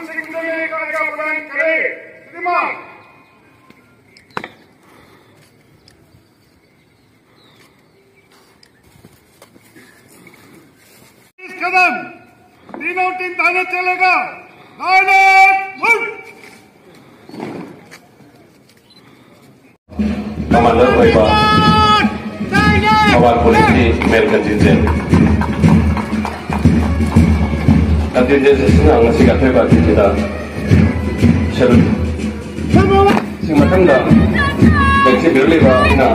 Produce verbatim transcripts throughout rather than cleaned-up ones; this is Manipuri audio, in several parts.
सिंह से मिलकर क्या प्रदान करे। श्रीमान। इस कदम तीनों टीम दाहिने चलेगा। दाहिने मुड़। Commander ꯑꯣꯏꯕ ꯊꯧꯕꯥꯜ ꯄꯨꯂꯤꯁꯀꯤ ꯃꯦꯜ ꯀꯟꯇꯤꯟꯖꯦꯟ, ꯀꯟꯇꯤꯟꯖꯦꯟ ꯑꯁꯤꯅ ꯉꯁꯤꯒꯤ ꯑꯊꯣꯏꯕ ꯑꯁꯤꯗ ꯁꯦꯂꯨꯠ꯫ ꯁꯤ ꯃꯊꯪꯗ ꯂꯦꯡꯁꯤꯟꯕꯤꯔꯛꯂꯤꯕ ꯑꯩꯅ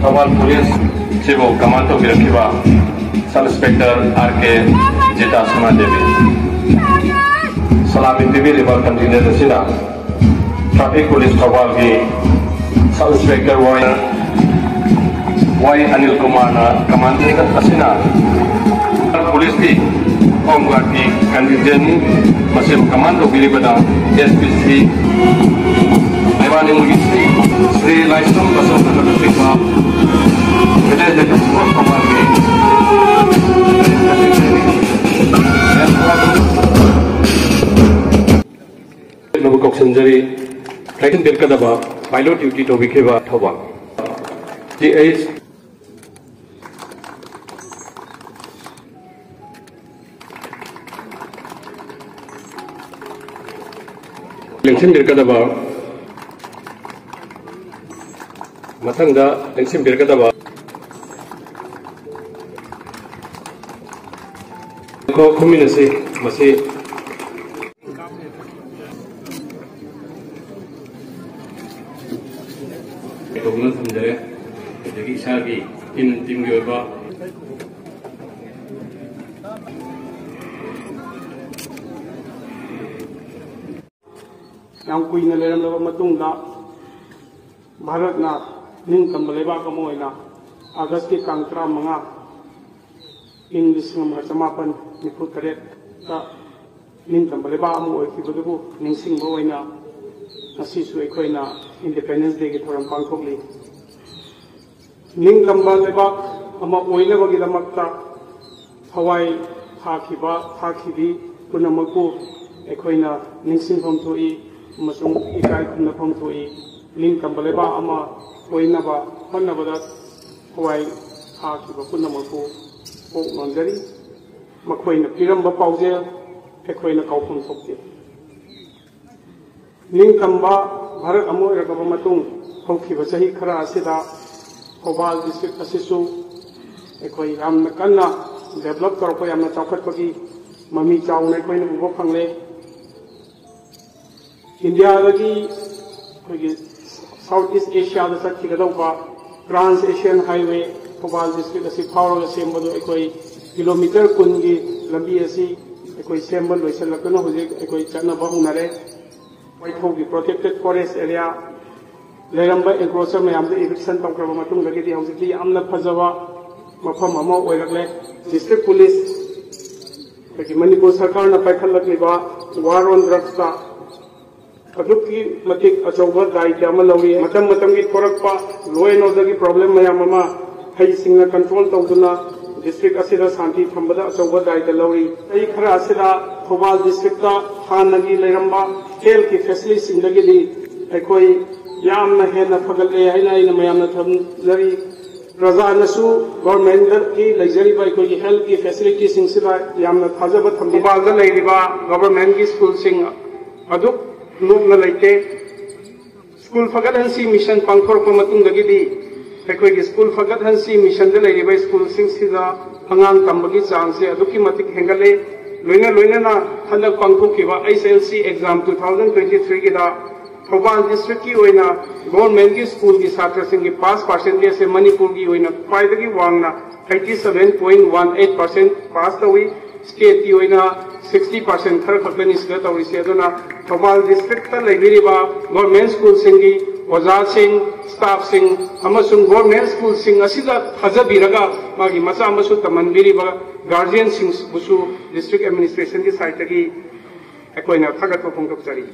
ꯊꯧꯕꯥꯜ ꯄꯨꯂꯤꯁꯁꯤꯕꯨ ꯀꯃꯥꯟ ꯇꯧꯕꯤꯔꯛꯈꯤꯕ sub inspector R K Jita Sanadevi. ꯁꯂꯥꯃꯤ ꯄꯤꯕꯤꯔꯤꯕ ꯀꯟꯇꯤꯟꯖꯦꯟ ꯑꯁꯤꯅ ꯇ꯭ꯔꯥꯐꯤꯛ ꯄꯨꯂꯤꯁ ꯊꯧꯕꯥꯜꯒꯤ sub inspector Y, Y Anil ꯀꯨꯃꯥꯔꯅ ꯀꯃꯥꯟ ꯑꯁꯤꯅ ꯄꯨꯂꯤꯁꯀꯤ ꯍꯣꯝ ꯒꯥꯔꯗꯀꯤ ꯀꯟꯇꯤꯟꯖꯦꯟ ꯃꯁꯤꯕꯨ ꯀꯃꯥꯟ ꯇꯧꯕꯤꯔꯤꯕꯗ ꯑꯦꯁ ꯄꯤ ꯁꯤ ꯂꯩꯕꯥꯛꯅꯤꯡꯒꯤ ꯁ꯭ꯔꯤ ꯂꯥꯏꯁ꯭ꯔꯝ ꯕꯁꯟꯇ ꯂꯨꯆꯤꯡꯕ ꯚꯤꯂꯦꯖ ꯊꯧꯕꯥꯜꯒꯤ ꯀꯧꯁꯤꯟꯖꯔꯤ꯫ ꯂꯩꯁꯤꯟꯕꯤꯔꯛꯀꯗꯕ ꯄꯥꯏꯂꯣꯠ ꯗ꯭ꯌꯨꯇꯤ ꯇꯧꯕꯤꯈꯤꯕ ꯊꯧꯕꯥꯜ ꯇꯤ ꯑꯩꯆ ꯂꯦꯡꯁꯤꯟꯕꯤꯔꯛꯀꯗꯕ, ꯃꯊꯪꯗ ꯂꯦꯡꯁꯤꯟꯕꯤꯔꯛꯀꯗꯕ꯫ ꯈꯣ ꯈꯨꯃꯤꯟ ꯑꯁꯤ ꯃꯁꯤ ꯇꯧꯗꯨꯅ ꯊꯝꯖꯔꯦ꯫ ꯑꯗꯒꯤ ꯏꯁꯥꯒꯤ ꯇꯤꯝ, ꯇꯤꯝꯒꯤ ꯑꯣꯏꯕ ꯌꯥꯝ ꯀꯨꯏꯅ ꯂꯩꯔꯝꯂꯕ ꯃꯇꯨꯡꯗ ꯚꯥꯔꯠꯅ ꯅꯤꯡꯇꯝꯕ ꯂꯩꯕꯥꯛ ꯑꯃ ꯑꯣꯏꯅ ꯑꯥꯒꯁꯀꯤ ꯇꯥꯡ ꯇꯔꯥꯃꯉꯥ, ꯏꯪ ꯂꯤꯁꯤꯡ ꯑꯃꯒ ꯆꯃꯥꯄꯟ ꯅꯤꯐꯨ ꯇꯔꯦꯠꯇ ꯅꯤꯡꯇꯝꯕ ꯂꯩꯕꯥꯛ ꯑꯃ ꯑꯣꯏꯈꯤꯕꯗꯨꯕꯨ ꯅꯤꯡꯁꯤꯡꯕ ꯑꯣꯏꯅ ꯉꯁꯤꯁꯨ ꯑꯩꯈꯣꯏꯅ ꯏꯟꯗꯤꯄꯦꯟꯗꯦꯟꯁ ꯗꯦꯒꯤ ꯊꯧꯔꯝ ꯄꯥꯡꯊꯣꯛꯂꯤ꯫ ꯅꯤꯡꯇꯝꯕ ꯂꯩꯕꯥꯛ ꯑꯃ ꯑꯣꯏꯅꯕꯒꯤꯗꯃꯛꯇ ꯊꯋꯥꯏ ꯊꯥꯈꯤꯕ, ꯊꯥꯈꯤꯕꯤ ꯄꯨꯝꯅꯃꯛꯄꯨ ꯑꯩꯈꯣꯏꯅ ꯅꯤꯡꯁꯤꯡꯐꯝ ꯊꯣꯛꯏ ꯑꯃꯁꯨꯡ ꯏꯀꯥꯏ ꯈꯨꯝꯅꯐꯝ ꯊꯣꯛꯏ꯫ ꯅꯤꯡꯇꯝꯕ ꯂꯩꯕꯥꯛ ꯑꯃ ꯑꯣꯏꯅꯕ ꯍꯣꯠꯅꯕꯗ ꯊꯋꯥꯏ ꯊꯥꯈꯤꯕ ꯄꯨꯝꯅꯃꯛꯄꯨ ꯄꯣꯛ ꯅꯣꯟꯖꯔꯤ꯫ ꯃꯈꯣꯏꯅ ꯄꯤꯔꯝꯕ ꯄꯥꯎꯖꯦꯜ ꯑꯩꯈꯣꯏꯅ ꯀꯥꯎꯐꯝ ꯊꯣꯛꯇꯦ꯫ ꯅꯤꯡꯇꯝꯕ ꯚꯥꯔꯠ ꯑꯃ ꯑꯣꯏꯔꯛꯂꯕ ꯃꯇꯨꯡ ꯍꯧꯈꯤꯕ ꯆꯍꯤ ꯈꯔ ꯑꯁꯤꯗ ꯊꯧꯕꯥꯜ ꯗꯤꯁꯇ꯭ꯔꯤꯛ ꯑꯁꯤꯁꯨ ꯑꯩꯈꯣꯏ ꯌꯥꯝꯅ ꯀꯟꯅ ꯗꯦꯕꯂꯞ ꯇꯧꯔꯛꯄ, ꯌꯥꯝꯅ ꯆꯥꯎꯈꯠꯄꯒꯤ ꯃꯃꯤ ꯆꯥꯎꯅ ꯑꯩꯈꯣꯏꯅ ꯎꯕ ꯐꯪꯂꯦ꯫ ꯏꯟꯗꯤꯌꯥꯗꯒꯤ ꯑꯩꯈꯣꯏꯒꯤ ꯁꯥꯎꯠ ꯏꯁ ꯑꯦꯁꯤꯌꯥꯗ ꯆꯠꯈꯤꯒꯗꯧꯕ trans Asian highway Thoubal district ꯑꯁꯤ ꯐꯥꯎꯔꯒ ꯁꯦꯝꯕꯗꯨ ꯑꯩꯈꯣꯏ ꯀꯤꯂꯣꯃꯤꯇꯔ ꯀꯨꯟꯒꯤ ꯂꯝꯕꯤ ꯑꯁꯤ ꯑꯩꯈꯣꯏ ꯁꯦꯝꯕ ꯂꯣꯏꯁꯤꯜꯂꯛꯇꯨꯅ ꯍꯧꯖꯤꯛ ꯑꯩꯈꯣꯏ ꯆꯠꯅꯕ ꯍꯧꯅꯔꯦ꯫ ꯋꯥꯏꯊꯧꯒꯤ ꯄ꯭ꯔꯣꯇꯦꯛꯇꯦꯠ ꯐꯣꯔꯦꯁ ꯑꯦꯔꯤꯌꯥ ꯂꯩꯔꯝꯕ ꯑꯦꯟꯀ꯭ꯔꯣꯆꯔ ꯃꯌꯥꯝꯗꯨ ꯏꯚꯤꯛꯁꯟ ꯇꯧꯈ꯭ꯔꯕ ꯃꯇꯨꯡꯗꯒꯤꯗꯤ ꯍꯧꯖꯤꯛꯇꯤ ꯌꯥꯝꯅ ꯐꯖꯕ ꯃꯐꯝ ꯑꯃ ꯑꯣꯏꯔꯛꯂꯦ꯫ ꯗꯤꯁꯇ꯭ꯔꯤꯛ ꯄꯨꯂꯤꯁ, ꯑꯩꯈꯣꯏꯒꯤ ꯃꯅꯤꯄꯨꯔ ꯁꯔꯀꯥꯔꯅ ꯄꯥꯏꯈꯠꯂꯛꯂꯤꯕ ꯋꯥꯔ ꯑꯣꯟ ꯗ꯭ꯔꯛꯁꯇ ꯑꯗꯨꯛꯀꯤ ꯃꯇꯤꯛ ꯑꯆꯧꯕ ꯗꯥꯏꯇ ꯑꯃ ꯂꯧꯔꯤ꯫ ꯃꯇꯝ ꯃꯇꯝꯒꯤ ꯊꯣꯔꯛꯄ ꯂꯣ ꯑꯦꯟ ꯑꯣꯔꯗꯔꯒꯤ ꯄ꯭ꯔꯣꯕ꯭ꯂꯦꯝ ꯃꯌꯥꯝ ꯑꯃ ꯍꯩꯁꯤꯡꯅ ꯀꯟꯇ꯭ꯔꯣꯜ ꯇꯧꯗꯨꯅ ꯗꯤꯁꯇ꯭ꯔꯤꯛ ꯑꯁꯤꯗ ꯁꯥꯟꯇꯤ ꯊꯝꯕꯗ ꯑꯆꯧꯕ ꯗꯥꯏꯇ ꯂꯧꯔꯤ꯫ ꯆꯍꯤ ꯈꯔ ꯑꯁꯤꯗ ꯊꯧꯕꯥꯜ ꯗꯤꯁꯇ꯭ꯔꯤꯛꯇ ꯍꯥꯟꯅꯒꯤ ꯂꯩꯔꯝꯕ ꯍꯦꯜꯊꯀꯤ ꯐꯦꯁꯤꯂꯤꯇꯤꯁꯤꯡꯗꯒꯤꯗꯤ ꯑꯩꯈꯣꯏ ꯌꯥꯝꯅ ꯍꯦꯟꯅ ꯐꯒꯠꯂꯦ ꯍꯥꯏꯅ ꯑꯩꯅ ꯃꯌꯥꯝꯅ ꯊꯝꯖꯔꯤ꯫ ꯄ꯭ꯔꯖꯥꯅꯁꯨ ꯒꯣꯔꯃꯦꯟꯗꯒꯤ ꯂꯩꯖꯔꯤꯕ ꯑꯩꯈꯣꯏꯒꯤ ꯍꯦꯜꯊꯀꯤ ꯐꯦꯁꯤꯂꯤꯇꯤꯁꯤꯡꯁꯤꯗ ꯌꯥꯝꯅ ꯊꯥꯖꯕ ꯊꯝꯕꯤ꯫ ꯊꯧꯕꯥꯜꯗ ꯂꯩꯔꯤꯕ ꯒꯣꯚꯔꯟꯃꯦꯟꯠꯀꯤ ꯁ꯭ꯀꯨꯜꯁꯤꯡ ꯑꯗꯨꯛ ꯅꯣꯞꯅ ꯂꯩꯇꯦ꯫ ꯁ꯭ꯀꯨꯜ ꯐꯒꯠꯍꯟꯁꯤ ꯃꯤꯁꯟ ꯄꯥꯡꯊꯣꯔꯛꯄ ꯃꯇꯨꯡꯗꯒꯤꯗꯤ ꯑꯩꯈꯣꯏꯒꯤ ꯁ꯭ꯀꯨꯜ ꯐꯒꯠꯍꯟꯁꯤ ꯃꯤꯁꯟꯗ ꯂꯩꯔꯤꯕ ꯁ꯭ꯀꯨꯜꯁꯤꯡꯁꯤꯗ ꯑꯉꯥꯡ ꯇꯝꯕꯒꯤ ꯆꯥꯡꯁꯦ ꯑꯗꯨꯛꯀꯤ ꯃꯇꯤꯛ ꯍꯦꯟꯒꯠꯂꯦ꯫ ꯂꯣꯏꯅ ꯂꯣꯏꯅꯅ ꯍꯟꯗꯛ ꯄꯥꯡꯊꯣꯛꯈꯤꯕ H L C exam two thousand twenty ꯊ꯭ꯔꯤꯒꯤꯗ ꯊꯧꯕꯥꯜ ꯗꯤꯁꯇ꯭ꯔꯤꯛꯀꯤ ꯑꯣꯏꯅ ꯒꯣꯔꯃꯦꯟꯒꯤ ꯁ꯭ꯀꯨꯜꯒꯤ ꯁꯥꯇ꯭ꯔꯁꯤꯡꯒꯤ ꯄꯥꯁ ꯄꯥꯔꯁꯦꯟꯇꯦꯖꯁꯦ ꯃꯅꯤꯄꯨꯔꯒꯤ ꯑꯣꯏꯅ ꯈ꯭ꯋꯥꯏꯗꯒꯤ ꯋꯥꯡꯅ eighty seven point one eight percent pass ꯇꯧꯏ꯫ ꯁ꯭ꯇꯦꯠꯀꯤ ꯑꯣꯏꯅ ꯁꯤꯛꯁꯇꯤ ꯄꯥꯔꯁꯦꯟ ꯈꯔ ꯈꯛꯇꯅꯤ ꯁꯤꯗ ꯇꯧꯔꯤꯁꯦ꯫ ꯑꯗꯨꯅ ꯊꯧꯕꯥꯜ ꯗꯤꯁꯇ꯭ꯔꯤꯛꯇ ꯂꯩꯕꯤꯔꯤꯕ ꯒꯣꯔꯃꯦꯟ ꯁ꯭ꯀꯨꯜꯁꯤꯡꯒꯤ ꯑꯣꯖꯥꯁꯤꯡ, ꯁ꯭ꯇꯥꯐꯁꯤꯡ ꯑꯃꯁꯨꯡ ꯒꯣꯔꯃꯦꯟ ꯁ꯭ꯀꯨꯜꯁꯤꯡ ꯑꯁꯤꯗ ꯊꯥꯖꯕꯤꯔꯒ ꯃꯥꯒꯤ ꯃꯆꯥ ꯃꯁꯨ ꯇꯝꯍꯟꯕꯤꯔꯤꯕ ꯒꯥꯔꯖꯤꯌꯟꯁꯤꯡꯕꯨꯁꯨ ꯗꯤꯁꯇ꯭ꯔꯤꯛ ꯑꯦꯗꯃꯤꯅꯤꯁꯇ꯭ꯔꯦꯁꯟꯒꯤ ꯁꯥꯏꯠꯇꯒꯤ ꯑꯩꯈꯣꯏꯅ ꯊꯥꯒꯠꯄ ꯐꯣꯡꯗꯣꯛꯆꯔꯤ꯫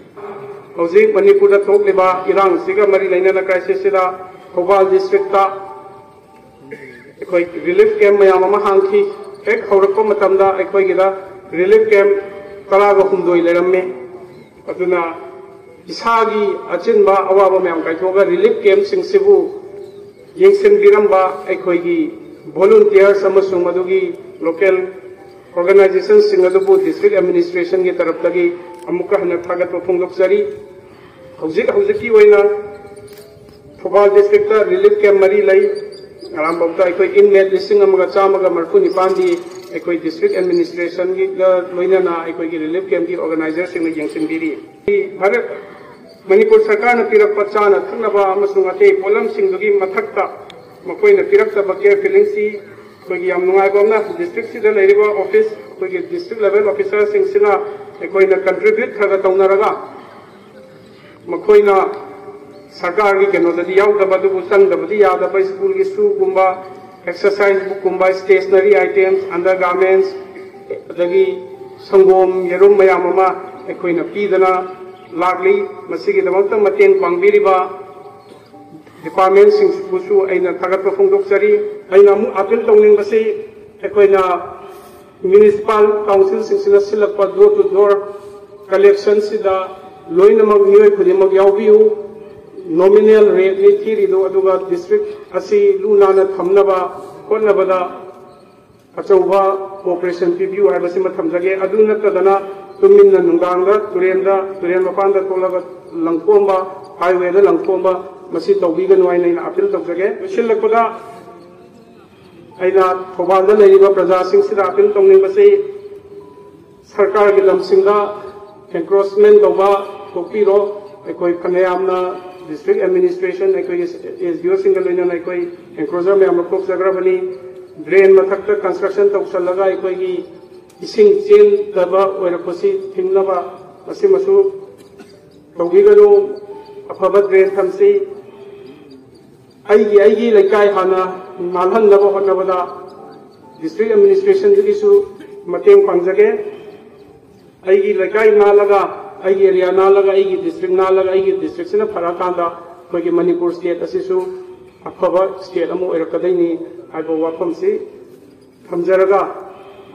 ꯍꯧꯖꯤꯛ ꯃꯅꯤꯄꯨꯔꯗ ꯊꯣꯛꯂꯤꯕ ꯏꯔꯥꯡꯁꯤꯒ ꯃꯔꯤ ꯂꯩꯅꯅ ꯀ꯭ꯔꯥꯏꯁꯤꯁꯁꯤꯗ ꯊꯧꯕꯥꯜ ꯗꯤꯁꯇ꯭ꯔꯤꯛꯇ ꯑꯩꯈꯣꯏ ꯔꯤꯂꯤꯐ ꯀꯦꯝꯞ ꯃꯌꯥꯝ ꯑꯃ ꯍꯥꯡꯈꯤ꯫ ꯍꯦꯛ ꯍꯧꯔꯛꯄ ꯃꯇꯝꯗ ꯑꯩꯈꯣꯏꯒꯤꯗ ꯔꯤꯂꯤꯐ ꯀꯦꯝꯞ ꯇꯔꯥꯒ ꯍꯨꯝꯗꯣꯏ ꯂꯩꯔꯝꯃꯤ꯫ ꯑꯗꯨꯅ ꯏꯁꯥꯒꯤ ꯑꯆꯤꯟꯕ ꯑꯋꯥꯕ ꯃꯌꯥꯝ ꯀꯥꯏꯊꯣꯛꯑꯒ ꯔꯤꯂꯤꯐ ꯀꯦꯝꯞꯁꯤꯡꯁꯤꯕꯨ ꯌꯦꯡꯁꯤꯟꯕꯤꯔꯝꯕ ꯑꯩꯈꯣꯏꯒꯤ ꯚꯣꯂꯨꯟꯇꯤꯌꯔꯁ ꯑꯃꯁꯨꯡ ꯃꯗꯨꯒꯤ ꯂꯣꯀꯦꯜ ꯑꯣꯔꯒꯅꯥꯏꯖꯦꯁꯟꯁꯤꯡ ꯑꯗꯨꯕꯨ ꯗꯤꯁꯇ꯭ꯔꯤꯛ ꯑꯦꯗꯃꯤꯅꯤꯁꯇ꯭ꯔꯦꯁꯟꯒꯤ ꯇꯔꯞꯇꯒꯤ ꯑꯃꯨꯛꯀ ꯍꯟꯅ ꯊꯥꯒꯠꯄ ꯐꯣꯡꯗꯣꯛꯆꯔꯤ꯫ ꯍꯧꯖꯤꯛ ꯍꯧꯖꯤꯛꯀꯤ ꯑꯣꯏꯅ ꯊꯧꯕꯥꯜ ꯗꯤꯁꯇ꯭ꯔꯤꯛꯇ ꯔꯤꯂꯤꯐ ꯀꯦꯝꯞ ꯃꯔꯤ ꯂꯩ꯫ ꯉꯔꯥꯡꯐꯥꯎꯗ ꯑꯩꯈꯣꯏ ꯏꯟꯃꯦꯠ ꯂꯤꯁꯤꯡ ꯑꯃꯒ ꯆꯥꯝꯃꯒ ꯃꯔꯤꯐꯨ ꯅꯤꯄꯥꯟꯗꯤ ꯑꯩꯈꯣꯏ ꯗꯤꯁꯇ꯭ꯔꯤꯛ ꯑꯦꯗꯃꯤꯅꯤꯁꯇ꯭ꯔꯦꯁꯟꯒ ꯂꯣꯏꯅꯅ ꯑꯩꯈꯣꯏꯒꯤ ꯔꯤꯂꯤꯐ ꯀꯦꯝꯞꯀꯤ ꯑꯣꯔꯒꯅꯥꯏꯖꯔꯁꯤꯡꯅ ꯌꯦꯡꯁꯤꯟꯕꯤꯔꯤ꯫ ꯚꯥꯔꯠ, ꯃꯅꯤꯄꯨꯔ ꯁꯔꯀꯥꯔꯅ ꯄꯤꯔꯛꯄ ꯆꯥꯅ ꯊꯛꯅꯕ ꯑꯃꯁꯨꯡ ꯑꯇꯩ ꯄꯣꯠꯂꯝꯁꯤꯡꯗꯨꯒꯤ ꯃꯊꯛꯇ ꯃꯈꯣꯏꯅ ꯄꯤꯔꯛꯇꯕ ꯀꯦꯌꯔ ꯐꯤꯂꯤꯡꯁꯤ ꯑꯩꯈꯣꯏꯒꯤ ꯌꯥꯝ ꯅꯨꯡꯉꯥꯏꯕ ꯑꯃꯅ ꯗꯤꯁꯇ꯭ꯔꯤꯛꯁꯤꯗ ꯂꯩꯔꯤꯕ ꯑꯣꯐꯤꯁ, ꯑꯩꯈꯣꯏꯒꯤ ꯗꯤꯁꯇ꯭ꯔꯤꯛ ꯂꯦꯚꯦꯜ ꯑꯣꯐꯤꯁꯥꯔꯁꯤꯡꯁꯤꯅ ꯑꯩꯈꯣꯏꯅ ꯀꯟꯇ꯭ꯔꯤꯕ꯭ꯌꯨꯠ ꯈꯔ ꯈꯔ ꯇꯧꯅꯔꯒ ꯃꯈꯣꯏꯅ ꯁꯔꯀꯥꯔꯒꯤ ꯀꯩꯅꯣꯗꯗꯤ ꯌꯥꯎꯗꯕ ꯑꯗꯨꯕꯨ ꯆꯪꯗꯕꯗꯤ ꯌꯥꯗꯕ ꯁ꯭ꯀꯨꯜꯒꯤ ꯁꯨꯒꯨꯝꯕ, ꯑꯦꯛꯁꯔꯁꯥꯏꯁ ꯕꯨꯛꯀꯨꯝꯕ, ꯁ꯭ꯇꯦꯁꯅꯔꯤ ꯑꯥꯏꯇꯦꯝꯁ, ꯑꯟꯗꯔ ꯒꯥꯔꯃꯦꯟꯁ, ꯑꯗꯒꯤ ꯁꯪꯒꯣꯝ, ꯌꯦꯔꯨꯝ ꯃꯌꯥꯝ ꯑꯃ ꯑꯩꯈꯣꯏꯅ ꯄꯤꯗꯅ ꯂꯥꯛꯂꯤ꯫ ꯃꯁꯤꯒꯤꯗꯃꯛꯇ ꯃꯇꯦꯡ ꯄꯥꯡꯕꯤꯔꯤꯕ ꯗꯤꯄꯥꯔꯠꯃꯦꯟꯁꯤꯡꯕꯨꯁꯨ ꯑꯩꯅ ꯊꯥꯒꯠꯄ ꯐꯣꯡꯗꯣꯛꯆꯔꯤ꯫ ꯑꯩꯅ ꯑꯃꯨꯛ ꯑꯥꯄꯤꯜ ꯇꯧꯅꯤꯡꯕꯁꯤ ꯑꯩꯈꯣꯏꯅ ꯃ꯭ꯌꯨꯅꯤꯁꯤꯄꯥꯜ ꯀꯥꯎꯟꯁꯤꯜꯁꯤꯡꯁꯤꯅ ꯁꯤꯜꯂꯛꯄ ꯗꯣꯔ ꯇꯨ ꯗꯣꯔ ꯀꯂꯦꯛꯁꯟꯁꯤꯗ ꯂꯣꯏꯅꯃꯛ ꯃꯤꯑꯣꯏ ꯈꯨꯗꯤꯡꯃꯛ ꯌꯥꯎꯕꯤꯌꯨ꯫ ꯅꯣꯃꯤꯅꯦꯜ ꯔꯦꯠꯅꯤ ꯊꯤꯔꯤꯗꯨ, ꯑꯗꯨꯒ ꯗꯤꯁꯇ꯭ꯔꯤꯛ ꯑꯁꯤ ꯂꯨ ꯅꯥꯟꯅ ꯊꯝꯅꯕ ꯍꯣꯠꯅꯕꯗ ꯑꯆꯧꯕ ꯀꯣꯑꯣꯄꯔꯦꯁꯟ ꯄꯤꯕꯤꯌꯨ ꯍꯥꯏꯕꯁꯤꯃ ꯊꯝꯖꯒꯦ꯫ ꯑꯗꯨ ꯅꯠꯇꯗꯅ ꯇꯨꯃꯤꯟꯅ ꯅꯨꯡꯗꯥꯡꯗ ꯇꯨꯔꯦꯟꯗ, ꯇꯨꯔꯦꯟ ꯃꯄꯥꯟꯗ ꯊꯣꯛꯂꯒ ꯂꯪꯊꯣꯛꯑꯝꯕ, ꯍꯥꯏꯋꯦꯗ ꯂꯪꯊꯣꯛꯑꯝꯕ, ꯃꯁꯤ ꯇꯧꯕꯤꯒꯅꯨ ꯍꯥꯏꯅ ꯑꯩꯅ ꯑꯥꯄꯤꯜ ꯇꯧꯖꯒꯦ꯫ ꯂꯣꯏꯁꯤꯜꯂꯛꯄꯗ ꯑꯩꯅ ꯊꯧꯕꯥꯜꯗ ꯂꯩꯔꯤꯕ ꯄ꯭ꯔꯖꯥꯁꯤꯡꯁꯤꯗ ꯑꯥꯄꯤꯜ ꯇꯧꯅꯤꯡꯕꯁꯤ, ꯁꯔꯀꯥꯔꯒꯤ ꯂꯝꯁꯤꯡꯗ ꯑꯦꯟꯀ꯭ꯔꯣꯆꯃꯦꯟ ꯇꯧꯕ ꯇꯣꯛꯄꯤꯔꯣ꯫ ꯑꯩꯈꯣꯏ ꯐꯅꯌꯥꯝꯅ ꯗꯤꯁꯇ꯭ꯔꯤꯛ ꯑꯦꯗꯃꯤꯅꯤꯁꯇ꯭ꯔꯦꯁꯟ, ꯑꯩꯈꯣꯏꯒꯤ ꯑꯦꯁ ꯗꯤ ꯑꯣꯁꯤꯡꯒ ꯂꯣꯏꯅꯅ ꯑꯩꯈꯣꯏ ꯑꯦꯟꯀ꯭ꯔꯣꯆꯔ ꯃꯌꯥꯝ ꯂꯧꯊꯣꯛꯆꯈ꯭ꯔꯕꯅꯤ꯫ ꯗ꯭ꯔꯦꯟ ꯃꯊꯛꯇ ꯀꯟꯁꯇ꯭ꯔꯛꯁꯟ ꯇꯧꯁꯜꯂꯒ ꯑꯩꯈꯣꯏꯒꯤ ꯏꯁꯤꯡ ꯆꯦꯟꯗꯕ ꯑꯣꯏꯔꯛꯄꯁꯤ ꯊꯤꯡꯅꯕ ꯃꯁꯤꯃꯁꯨ ꯇꯧꯕꯤꯒꯅꯨ꯫ ꯑꯐꯕ ꯗ꯭ꯔꯦꯟ ꯊꯝꯁꯤ꯫ ꯑꯩꯒꯤ, ꯑꯩꯒꯤ ꯂꯩꯀꯥꯏ ꯍꯥꯟꯅ ꯅꯥꯜꯍꯟꯅꯕ ꯍꯣꯠꯅꯕꯗ ꯗꯤꯁꯇ꯭ꯔꯤꯛ ꯑꯦꯗꯃꯤꯅꯤꯁꯇ꯭ꯔꯦꯁꯟꯗꯒꯤꯁꯨ ꯃꯇꯦꯡ ꯄꯥꯡꯖꯒꯦ꯫ ꯑꯩꯒꯤ ꯂꯩꯀꯥꯏ ꯅꯥꯜꯂꯒ, ꯑꯩꯒꯤ ꯑꯦꯔꯤꯌꯥ ꯅꯥꯜꯂꯒ, ꯑꯩꯒꯤ ꯗꯤꯁꯇ꯭ꯔꯤꯛ ꯅꯥꯜꯂꯒ, ꯑꯩꯒꯤ ꯗꯤꯁꯇ꯭ꯔꯤꯛꯁꯤꯅ ꯐꯔꯛꯑꯀꯥꯟꯗ ꯑꯩꯈꯣꯏꯒꯤ ꯃꯅꯤꯄꯨꯔ ꯁ꯭ꯇꯦꯠ ꯑꯁꯤꯁꯨ ꯑꯐꯕ ꯁ꯭ꯇꯦꯠ ꯑꯃ ꯑꯣꯏꯔꯛꯀꯗꯣꯏꯅꯤ ꯍꯥꯏꯕ ꯋꯥꯐꯝꯁꯤ ꯊꯝꯖꯔꯒ,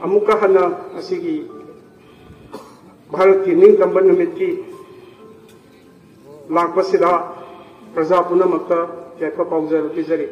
ꯑꯃꯨꯛꯀ ꯍꯟꯅ ꯑꯁꯤꯒꯤ ꯚꯥꯔꯠꯀꯤ ꯅꯤꯡꯇꯝꯕ ꯅꯨꯃꯤꯠꯀꯤ ꯂꯥꯛꯄꯁꯤꯗ ꯄ꯭ꯔꯖꯥ ꯄꯨꯝꯅꯃꯛꯇ ꯌꯥꯏꯐ ꯄꯥꯎꯖꯦꯜ ꯄꯤꯖꯔꯤ꯫